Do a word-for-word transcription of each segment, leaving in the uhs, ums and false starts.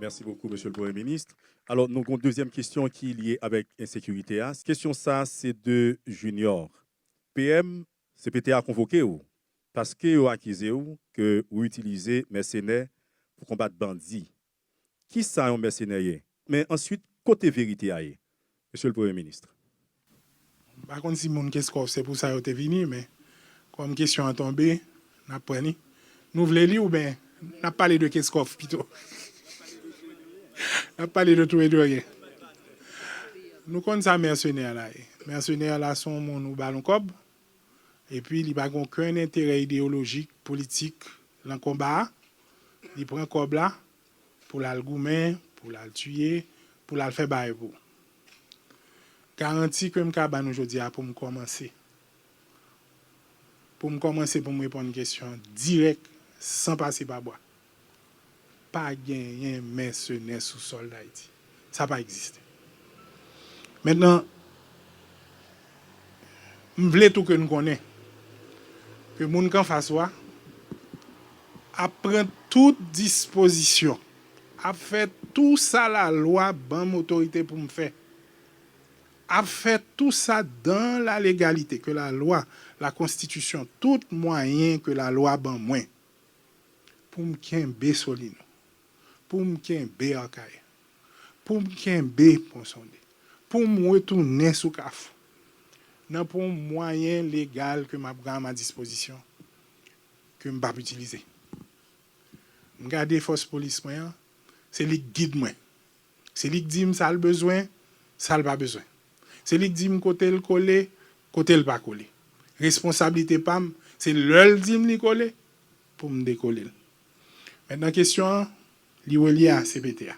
Merci beaucoup, Monsieur le Premier ministre. Alò, nou gon dezyèm kesyon ki lye avèk ensekirite a. Kesyon sa, se de Junior. P M, C P T a konvoke w paske yo akize w ke ou itilize mèsenè pou konbat bandi. Kisa yon mèsenè ye? Men answit, kote verite a ye, Mesye le Premye Minis? M pa konn si moun Kenskòf se pou sa yo te vini, men kòm kesyon an tonbe, n ap pran li. Nou vle li oubyen n ap pale de Kenskòf pito? N ap pale de tou e de ryen. Nou konn sa mèsenè la ye. Mèsenè la se yon moun ou ba l yon kòb, epi li pa gen okenn enterè ideyolojik, politik nan konba a. Li pran kòb la pou l al goumen, pou l al tiye, pou l al fè bagay pou ou. Garanti ke m ka ban nou jodi a pou m kòmanse. Pou m kòmanse pou m reponn kesyon an dirèk, san pase pa bwa. Pa genyen mèsenè sou sòl Dayiti. Sa pa egziste. Mentnan, m vle tou ke n konnen ke moun k anfas ou a ap pran tout dispozisyon, ap fè tou sa lalwa ban m otorite pou m fè, ap fè tou sa dans la légalité, ke lalwa, la konstitisyon, tout mwayen ke lalwa ban mwen pou m kenbe Solino, pou m kenbe Akayè, pou m kenbe Ponsonde, pou m retounen sou Kafou, nan pou yon mwayen legal ke m ap gen a ma dispozisyon, ke m p ap itilize. M gade fòs polis mwen an, se li k gid mwen. Se li k di m sa l bezwen, sa l pa bezwen. Se li k di m kote l kole, kote l pa kole. Responsablite pa m, se lè l di m li kole, pou m dekole l. Mentnan kesyon an, li relye a C P T a.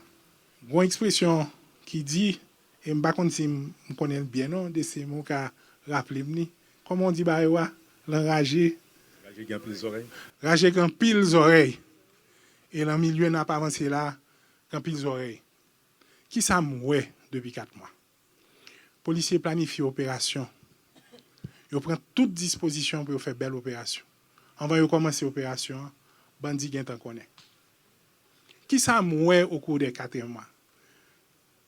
Gon ekspresyon ki di, e m pa konn si m, m konnen l byen non, de se mwen ka raple m li. Kòman w di bagay ou a? L anraje. Raje gen anpil zòrèy. Raje gen anpil zòrèy. E nan milye n ap avanse la, gen anpil zòrèy. Kisa m wè depi kat mwa? Polisye planifye operasyon. Yo pran tout dispozisyon pou yo fè bèl operasyon. Anvan yo kòmanse operasyon an, bandi gentan konnen. Kisa m wè au cours des quatre mwa?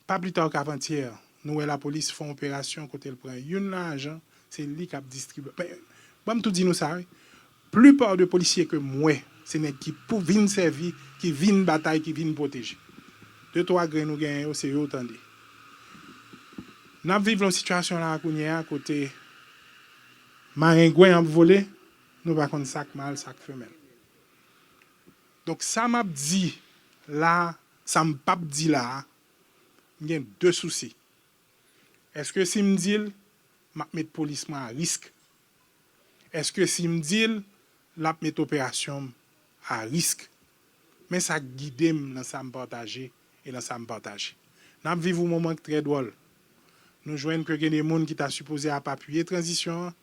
Pa pli ta k avantyè, nou wè lapolis fè yon operasyon kote l pran youn nan ajan, se li k ap distribye. Men, ban m tou di nou sa, wi. Plipa de polisye ke m wè, se nèg ki pou vin sèvi, ki vin batay, ki vin pwoteje. De twa grenn ou genyen yo, se yo w tande. N ap viv yon sitiyasyon la kounye a kote marengwen ap vole, nou pa konn sa k mal, sa k femèl. Donk, sa m ap di la, sa m p ap di la a, m gen de sousi. Èske si m di l, m ap met polis mwen a risk? Èske si m di l, l ap met operasyon m a risk? Men sa k gide m nan sa m pataje e nan sa m pataje. N ap viv yon moman k trè dwòl. Nou jwenn ke gen de moun ki ta sipoze ap apiye tranzisyon an,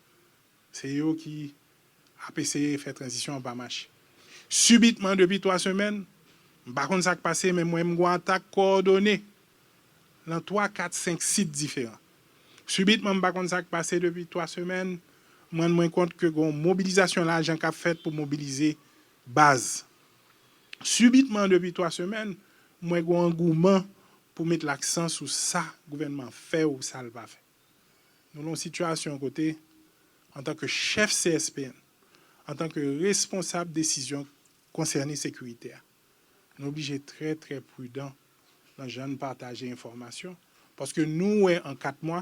se yo ki ap eseye fè tranzisyon an pa mache. Sibitman, depi twa semèn, m pa konn sa k pase, men m wè m gen yon atak kowòdone nan twa, kat, senk sit diferan. Sibitman, m pa konn sa k pase depi twa semèn, m rann mwen kont ke gen yon mobilizasyon lajan k ap fèt pou mobilize baz. Sibitman, depi twa semèn, m wè gen yon angouman pou met laksan sou sa gouvènman an fè ou sa l pa fè. Nou nan yon sitiyasyon kote, antanke chèf C S P N, antanke responsab desizyon konsène sekirite a, nou oblije trè, trè pridan nan jan n pataje enfòmasyon, paske nou wè an kat mwa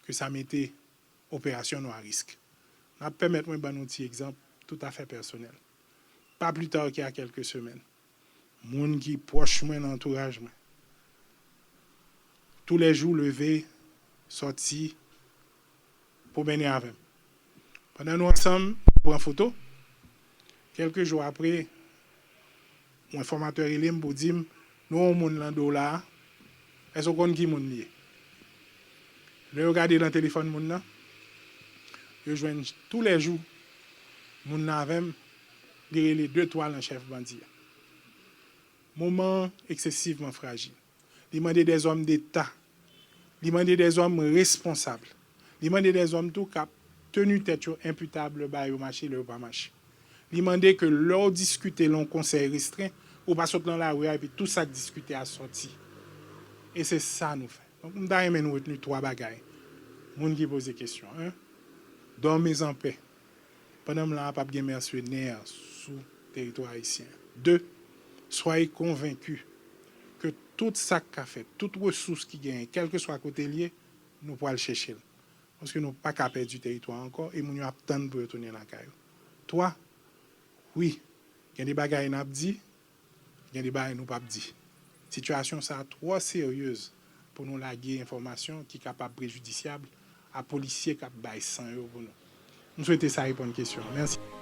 ke sa mete operasyon nou a risk. N ap pèmèt mwen ban nou ti egzanp toutafè pèsonèl. Pa pli ta ke a kèlke semèn, moun ki pwòch mwen nan antouraj mwen, toulèjou leve, sòti, pwomennen avè m. Pandan nou ansanm, nou pran foto. Kèlke jou apre, yon enfòmatè rele m pou di m, "Nou wè yon moun nan do w la a, èske w konn ki moun li ye?" Lè yo gade nan telefòn moun nan, yo jwenn toulèjou moun nan avè m, li rele de twa nan chèf bandi a. Moman an eksesivman frajil. Li mande dèzòm deta. Li mande dèzòm responsab. Li mande dèzòm tou k ap teni tèt yo enpitab lè bagay yo mache, lè yo pa mache. Li mande ke lè w diskite nan yon konsèy restren, Ou pa sot nan lari a epi tout sa k diskite a sòti. E se sa nou fè. Donk, m ta renmen nou retni twa bagay. Moun ki poze kesyon, en, dòmen anpè. Pandan m la a, p ap gen mèsenè sou teritwa ayisyen. De, soyez convaincus ke tout sa k ka fèt, tout resous ki genyen, kèlkeswa kote l ye, nou pral chèche l. Paske nou pa ka pèdi teritwa ankò e moun yo ap tann pou yo tounen lakay yo. Twa, wi, gen de bagay n ap di, gen de bagay nou p ap di. Sitiyasyon sa a twò seryez pou nou lage enfòmasyon ki kapab prejidisyab a polisye k ap bay san yo pou nou. M swete sa reponn kesyon an. Mèsi.